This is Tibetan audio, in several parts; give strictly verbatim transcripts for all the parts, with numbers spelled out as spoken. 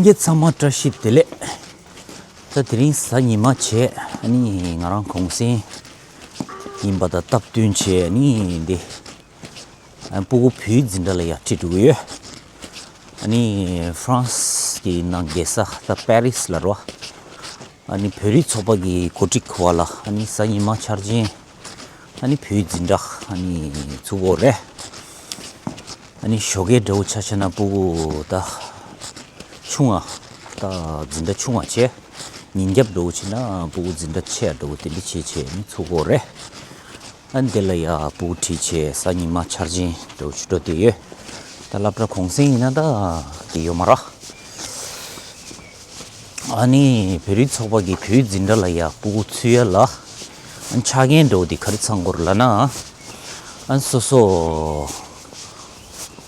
ལྷན་རྒྱས་ཚང་མ་བཀྲ་ཤིས་བདེ་ལེགས། ད་དེ་རིང་གཟའ་ཉི་མ་བྱས་ཨ་ནི་ང་རང་གུང་སེང་ཡིན་པ་དང་སྟབས་བསྟུན་བྱས་ཨ་ནི་འདི་ཨ་སྤུ་གུ་བོད་ཡིག་འཛིན་གྲྭ་ལ་ཡར་ཁྲིད་འགྲོ་གི་ཡོད། ཨ་ནི་ཧྥ་རན་སི་གི་ནང་རྒྱལ་ས་ད་པེ་རིས་ལ་རོ། ཨ་ནི་བོད་རིགས་ཚོགས་པ་གི་གོ་སྒྲིག་གོ་བ་ལ་ཨ་ནི་གཟའ་ཉི་མ་འཆར་ཅན་ཨ་ནི་བོད་ཡིག་འཛིན་གྲྭ་ཨ་ནི་ཚུགས་ཀྱི་ཡོད་རེད། ཨ་ནི་ཞོགས་ཀས་འདྲ་བོ་ཆ་བཞག་ན་སྤུ་གུ་ད་ཆུང་བ་ད་འཛིན་གྲྭ་ཆུང་བ་བྱས། ཉིན་རྒྱབ་འདྲ་བོ་བྱས་ན་སྤུ་གུ་འཛིན་གྲྭ་ཆེ་བ་འདྲ་བོ་དེ་འདྲ་བྱས་བྱས་ཨ་ནི་ཚུགས་ཀྱི་ཡོད་རེད། ཨ་ནི་དེ་ལ་ཡ་སྤུ་གུ་ཁྲིད་བྱས་གཟའ་ཉི་མ་འཆར་ཅན་འདྲ་བོ་ཅིག་འགྲོ་བསྡད་ཡོད། ད་སློབ་གྲྭ་གུང་སེང་ཡིན་ན་ད་དེ་ཡོད་མ་རེད། ཨ་ནི་བོད་རིགས་ཚོགས་པ་གི་བོད་ཡིག་འཛིན་གྲྭ་ལ་ཡ་སྤུ་གུ་ཚུད་ཡ་ལ་ཨ་ནི་ཆ་རྐྱེན་འདྲ་བོ་དེ་ག་རེ་ཚང་དགོས་རེད་ལབ་ན། ཨ་ནི་སོ་སོ་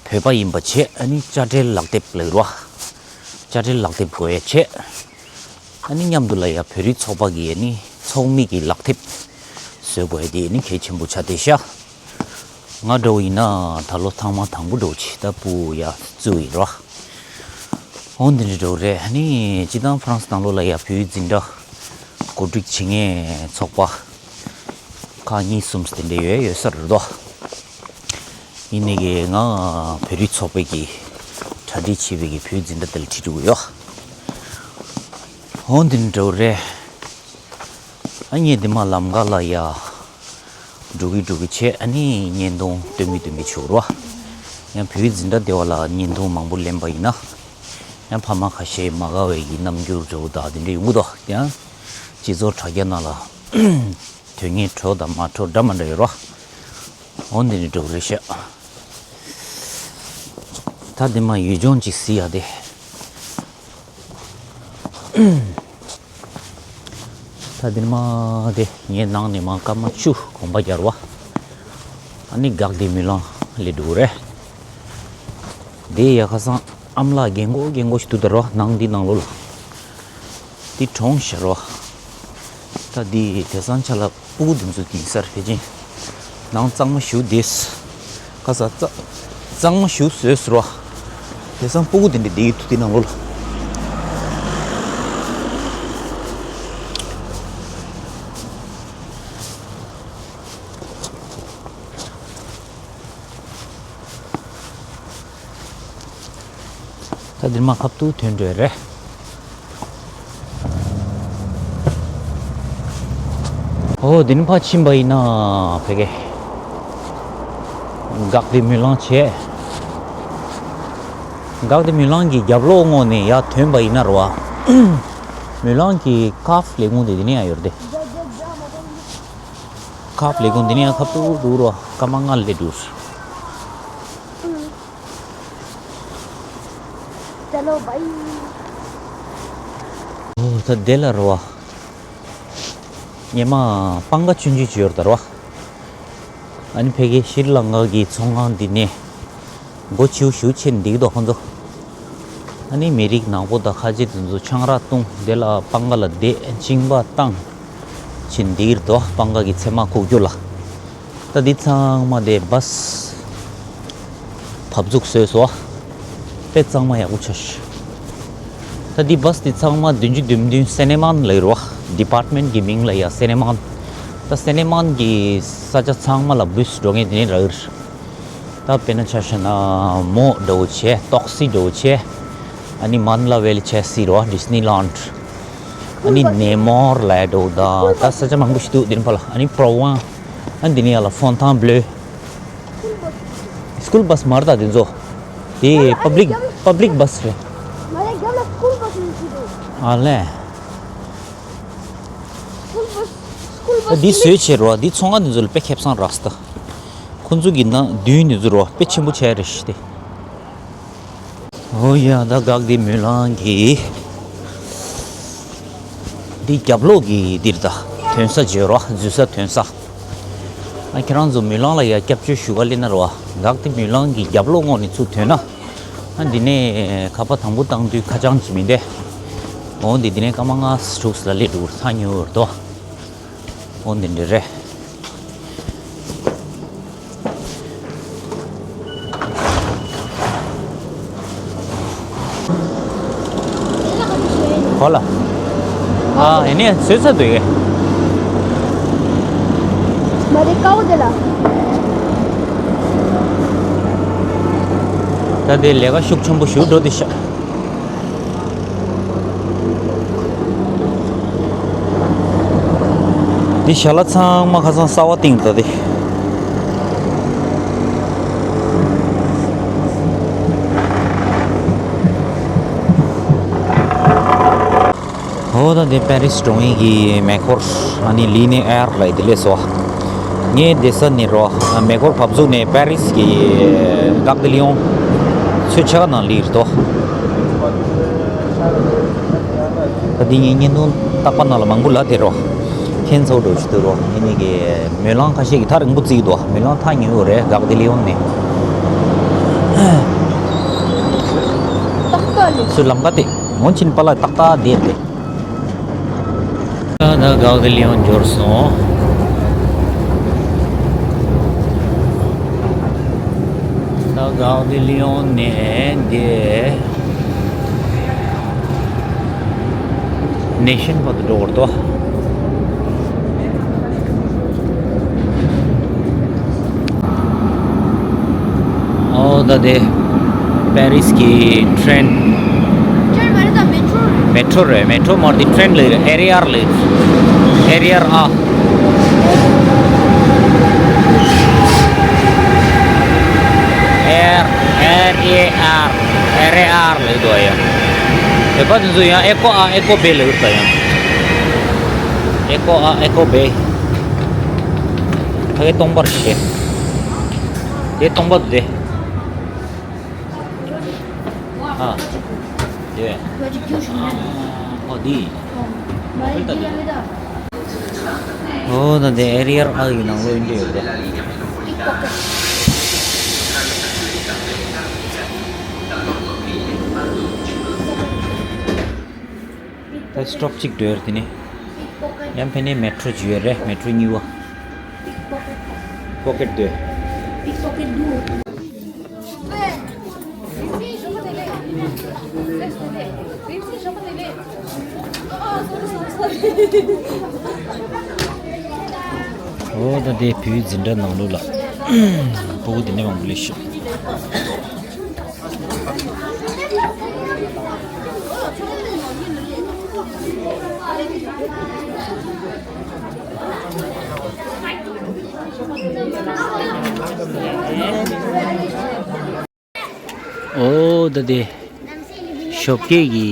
བོད་པ་ཡིན་པ་བྱས་ཨ་ནི་དཔྱ་ཁྲལ་ལག་དེབ་ལབ་ཀྱི་རེད་བ། དཔྱ་ཁྲལ་ལག་དེབ་དགོས་ཡ་བྱས། ཨ་ནི་མཉམ་དུ་ལ་ཡ་བོད་རིགས་ཚོགས་པ་གི་ཨ་ནི་ཚོགས་མི་གི་ལག་དེབ་བཟོ་དགོས་ཡ་དེ་ཨ་ནི་གལ་ཆེན་པོ་ཆགས་བསྡད་ཤག་ང་འདྲ་བོ་ཡིན་ན་ད་ལོ་ཐེངས་མ་དང་པོ་འདྲ་བོ་ཅིག་ད་སྤུ་གུ་ཡ་བཙུགས་ཡིན་རོ། འོ་འདི་འདྲ་འདྲ་བོ་རེད། ཨ་ནི་སྤྱིར་བཏང་ཧྥ་རན་སི་ནང་ལོགས་ལ་ཡ་བོད་ཡིག་འཛིན་གྲྭ་གོ་སྒྲིག་བྱེད་མཁན་ཚོགས་པ་ཁག་གཉིས་གསུམ་དེ་འདྲ་ཡོད་ཡོད་ས་རེད་དོ། ཡིན་ནའི་གི་ང་བོད་རིགས་ཚོགས་པའི་གི་གྲ་སྒྲིག་བྱས་པའི་གི་བོད་ཡིག་འཛིན་གྲྭ་དེ་ལ་ཁྲིད་འགྲོ་གི་ཡོད། འོ་འདི་འདྲ་འདྲ་བོ་རེད། ཨ་ངས་འདི་མ་ལམ་ཁ་ལ་ཡ་འགྲོ་གི་འགྲོ་གི་བྱས་ཨ་ནི་བརྙན་ཐུང་སྟོན་གི་སྟོན་གི་བྱུང་རོ། ཡང་བོད་ཡིག་འཛིན་གྲྭ་སྡེ་བ་ལ་བརྙན་ཐུང་མང་པོ་ལེན་པ་ཡིན་ན། ཡང་ཕ་མ་ཁ་ཤས་མ་དགའ་བའི་གི་རྣམ་འགྱུར་འདྲ་བོ་དག་དེ་འདྲ་ཡོང་གི་འདུག་ཡང་སྤྱི་ཚོགས་དྲ་རྒྱ་ནང་ལ་དོན་ངན་བྲོ་དང་མ་བྲོ་འདྲ་མ་འདྲ་ཡོད་རོ། འོ་འདི་འདྲ་འདྲ་བོ་རེད་ཤག་ད་འདི་མ་ཡུལ་ལྗོངས་ཅིག་གཟིགས་ཡ་དེ། ད་འདི་མ་དེ་ངའི་ནང་ནས་མ་སྐར་མ་བཅུ་གོམ་པ་རྒྱག་རོ། ཨ་ནི་Gare de Mulan སླེབས་འགྲོ་གི་རེད། དེ་ཡ་ཁ་སང་ཨ་མ་ལགས་རྒན་གོག་རྒན་གོག་ཞིག་འདུག་ད་རོ། ནང་འདི་ནང་ལོགས་ལ། འདི་གྲོངས་ཤག་རོ། ད་འདི་དེང་སང་ཆ་ལ་སྤུ་གུ་འདི་ཚོ་གི་སར་ཕེབས་ཀྱིན་ནང་གཙང་མ་ཞེ་པོ་བསྡད། ཁ་ས་གཙང་གཙང་མ་ཞེ་པོ་བཟོས་སོང་རོ། དེང་སང་སྤུ་གུ་དེ་འདྲ་བསྡད་ཀྱི་འདུག་དེ་ནང་ལོགས་ལ། ད་འདིར་མ་ཁབ་ཏུ་ཐོན་འགྲོ་ཡ་རེད། ཨོ་འདི་ནས་ཕར་ཕྱིན་པ་ཡིན་ན་ཕ་གི་Gare de Mulan བྱས། Gare de Mulan གི་རྒྱབ་ལོགས་ངོས་ནས་ཡར་ཐོན་པ་ཡིན་ན་རེད་བ། Mulan གི་Cave ལས་ཁུངས་དེ་འདི་ནས་ཡར་ཡོད་རེད་དེ། Cave ལས་ཁུངས་འདི་ནས་ཡར་ཁབ་ཏུ་འགྲོ་རོགས། སྐར་མ་ལྔ་སླེབས་འགྲོ། चलो भाई। ཨོ་ད་དེ་ལ་རོ། ཉི་མ་སྤང་ཁ་ཆུང་ཆུང་ཅིག་ཡོད་རེད་ད་རོ། ཨ་ནི་ཕ་གི་ཤྲི་ལང་ཀ་གི་ཚོང་ཁང་འདི་ནས་སྒོ་ཕྱེ་ཞེ་པོ་ཕྱེ་ནས་བསྡད་ཀྱི་འདུག་ཁོང་ཚོ། ཨ་ནི་མི་རིགས་ནག་པོ་དང་ཁ་ཆེ་དེ་ཚོ་ཆང་རག་བཏུང་། དེ་ལ་སྤང་ཁ་ལ་བསྡད། མཆིན་པ་བཏང་། ཕྱིན་འདིར་དོ་སྤང་ཁ་གི་མཚན་མ་ཁུག་རྒྱུ་ལ། ད་འདི་ཚང་མ་དེ་བཱས་བབས་ཚུགས་བཟོས་སོ། དཔེ་གཙང་མ་ཡག་པོ་ཆགས་ཤག་ད་འདི་བཱས་འདི་ཚང་མ་བདུན་ཅུ་དོན་བདུན་སེ་ནེ་མཱན་ལ་ཡོད་རེད་བ། ཌི་པཱར་ཊི་མེན་ཊི་གི་མིང་ལ་ཡ་སེ་ནེ་མཱན། ད་སེ་ནེ་མཱན་གི་ས་ཆ་ཚང་མ་ལ་བཱས་འགྲོ་མཁན་དེ་ནས་རག་གི་རེད། ད་དཔེར་ན་ཆ་བཞག་ན་མོ་འདྲ་བོ་བྱས། ཏོག་སི་འདྲ་བོ་བྱས། ཨ་ནི་མན་ལ་ཝེ་ལི་ཆེ་སི་རོ། ཌི་སི་ནི་ལན་ཌི། ཨ་ནི་ནེ་མོར་ལ་འདྲ་བོ་དང་ད་ས་ཆ་མང་པོ་ཞིག་འདུག་འདི་ནི་ཕར་ལ། ཨ་ནི་པྲོ་ཝན། ཨ་ནི་འདི་ནི་ཡ་ལ་ཧྥོན་ཐན་བྷི་ལོ། སྐུལ་བཱས་མ་རེད་ད་འདི་ཚོ། དེ་པབ་ལིག་པབ་ལིག་བཱས་རེད། ང་ལ་རྒྱབ་ལ་སྐུལ་བཱས་ཡོད་ཀྱི་འདུག་ཨ་ལས། སྐུལ་བཱས་སྐུལ་བཱས་འདི་བཟོས་བྱས་རོ། འདི་ཚོང་ཁང་འདི་ཚོ་ལ་དཔེ་ཁེ་བཟང་རག་སྟེ། ཁོང་ཚོ་གི་ནང་མདུན་འདི་ཚོ་རོ་དཔེ་ཆེན་པོ་བྱས་རེད་ཤི་སྟེ། ཨོ་ཡ་ད་གག་དེ་མུན་ལང་གི་འདི་རྒྱབ་ལོགས་ཀྱི་འདིར་ད་ཐོན་ས་བརྗོད་རོ། འཛུལ་ས་ཐོན་ས། ཨ་ཁྱེད་རང་ཚོ་མུན་ལང་ལ་ཡ་སྐྱབས་བཅོལ་ཞུ་ག་སླེབས་ན་རོ། གག་དེ་མུན་ལང་གི་རྒྱབ་ལོགས་ངོས་ནས་ཚུར་ཐོན་ན། ཨ་འདི་ནས་ཁ་པར་དང་པོ་བཏང་དུས་ཁ་བྱང་ཅིག་མིན་ཏེ། འོ་འདི་འདི་ནས་སྐར་མ་ལྔ་དྲུག་ལ་སླེབས་འགྲོ་གི་རེད། ཐག་ཉེ་བོ་རེད་དོ། འོ་འདི་འདྲ་རེད། ཨོ་ལ། ཨ་ཨེ་ནས་བཟོས་ཚར་འདུག་གས། མ་རེད་དཀར་པོ་དེ་ལ། ད་དེ་ལས་ཀ་ཤུགས་ཆེན་པོ་ཞུ་འགྲོ་དེ་ཤག་འདི་ཞལ་ལག་ཚང་མ་ཁ་སང་གསར་པ་བཏིང་ད་དེ། ཨོ་ད་འདི་པེ་རིས་འགྲོ་ཡིན་གི་མེ་འཁོར་ཨ་ནི་ལི་ནེ་ཨེར་ལ་ཡི་དེ་ལས་སོ། ངའི་བསྡད་ས་ནི་རོ་མེ་འཁོར་བབས་ཚུགས་ནས་པེ་རིས་ཀྱི་གག་དི་ལི་ཡོང་ཚོད་ཆ་ག་ནང་ལི་རེད་དོ། ད་འདི་ངའི་བརྙན་ཐུང་རྟག་པ་ནང་ལ་མང་པོ་ལ་དེ་རོ། ཁྱེད་ཚོ་འགྲོ་ཞུ་དུ་རོ་ངེད་གཉིས་ཀྱི་མོན་ལང་ཁ་ཤས་ཀྱི་ཐག་རིང་པོ་བརྩིས་འདུག་མོན་ལང་ཐག་ཉེ་བོ་རེད་གག་དི་ལི་ཡོང་ནས། ཏག་ཏག་ལས། སུ་ལམ་ཀ་དེ་ངོ་ཆིན་པ་ལ་ཏག་ཏག་བསྡད་དེ། ད་ད་གག་དི་ལི་ཡོང་འབྱོར་སོང་། ད་གག་དི་ལི་ཡོང་ནས་འདི་ནེ་ཤན་བར་དུ་འགྲོ་བར་དོ། ཨོ་ད་དེ་པེ་རིས་ཀྱི་ཊེན། ཊེན་མ་རེད་ད་མེ་ཊྲོ་རེད། མེ་ཊྲོ་རེད། མེ་ཊྲོ་མ་རེད་དེ་ཊེན་ལ་ཨེར་ཨེ་ཨར་ལ་ཨེར་ཨེ་ཨར་ཨ། ཨེར་ཨེར་ཨེ་ཨར་ཨེར་ཨེ་ཨར་ལ་ཡོད་དོ་ཡ། བོད་པ་དེ་ཚོ་ཡང་ཨེ་ཀོ་ཨ་ཨེ་ཀོ་བེ་ལ་ཡོད་ད་ཡ། ཨེ་ཀོ་ཨ་ཨེ་ཀོ་བེ། ཕ་གི་སྟོང་པར་ཤེས། དེ་སྟོང་པ་དེ། ཨ། དེ། ཨོ་དེ། ཨོ་ད་དེ་ཨེར་ཨེ་ཨར་ཨ་ཡི་ནང་ལོགས་ཡིན་གྱི་ཡོད་དོ། ད་སི་ཊོབ་གཅིག་སྡོད་དེ་ནི། ཡང་ཕན་ནི་མེ་ཊྲོ་བརྒྱུད་རེད་མེ་ཊྲོ་གཉིས་པ། པོ་ཀེ་ཊི་སྡོད། ཨོ་ད་དེ་བོད་འཛིན་གྲྭ་ནང་ལོགས་ལ་སྤུ་གུ་དེ་འདྲ་མང་པོ་སླེབས་ཤག་ཨོ་ད་དེ་ཞོགས་ཀས་ཀྱི་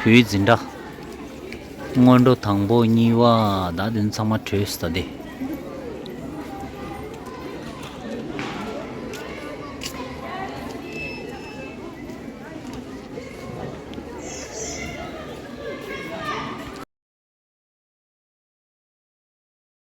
བོད་འཛིན་གྲྭ་སྔོན་འགྲོ་དང་པོ་གཉིས་པ་ད་དེ་ཚང་མ་གྲོལ་སོང་ད་དེ།